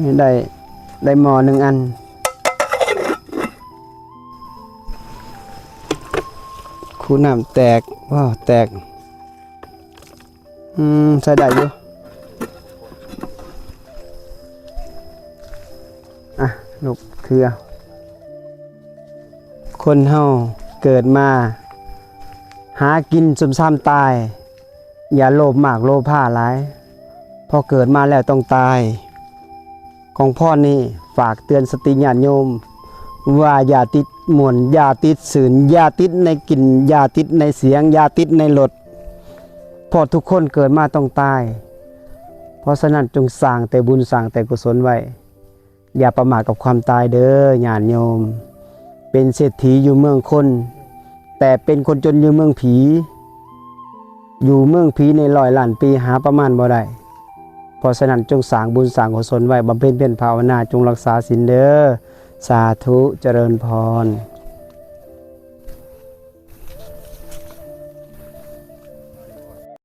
ນີ້ໄດ້ ໄດ້ໝໍ້ໜຶ່ງອັນ. ຄູນ້ຳແຕກ ວ້າວ ແຕກ. ອືມ ໃຊ້ໄດ້ຢູ່. ອ່ະ ລູກເຄືອ. ຄົນເຮົາເກີດມາຫາກິນຊຸມຊາມຕາຍ. ຢ່າໂລບມາກໂລພາຫຼາຍ, ເພາະເກີດມາແລ້ວຕ້ອງຕາຍ. ຂອງພອນນີ້ຝາກເຕືອນສະຕິຍາດໂຍມວ່າ ຢ່າຕິດມ່ວນ, ຢ່າຕິດຊື່ນ, ຢ່າຕິດໃນກິນ, ຢ່າຕິດໃນສຽງ, ຢ່າຕິດໃນລົດ, ເພາະທຸກຄົນເກີດມາຕ້ອງຕາຍ. ເພາະສະນັ້ນ ຈົ່ງສ້າງແຕ່ບຸນ, ສ້າງແຕ່ກຸສົນໄວ້. ຢ່າປະໝາດກັບຄວາມຕາຍເດີຍາດໂຍມ. ເປັນເສດຖີຢູ່ເມືອງຄົນ, ແຕ່ເປັນຄົນຈົນຢູ່ເມືອງຜີ. ຢູ່ເມືອງຜີໃນຮ້ອຍລ້ານປີຫາປະມານບໍ່ໄດ້. ເພາະສະນັ້ນ ຈົ່ງສ້າງບຸນສ້າງກຸສົນໄວ້, ບຳເພັນພຽນພາວະນາ, ຈົ່ງຮັກສາສິນເດີ. ສາທຸ ຈະເລີນພອນ.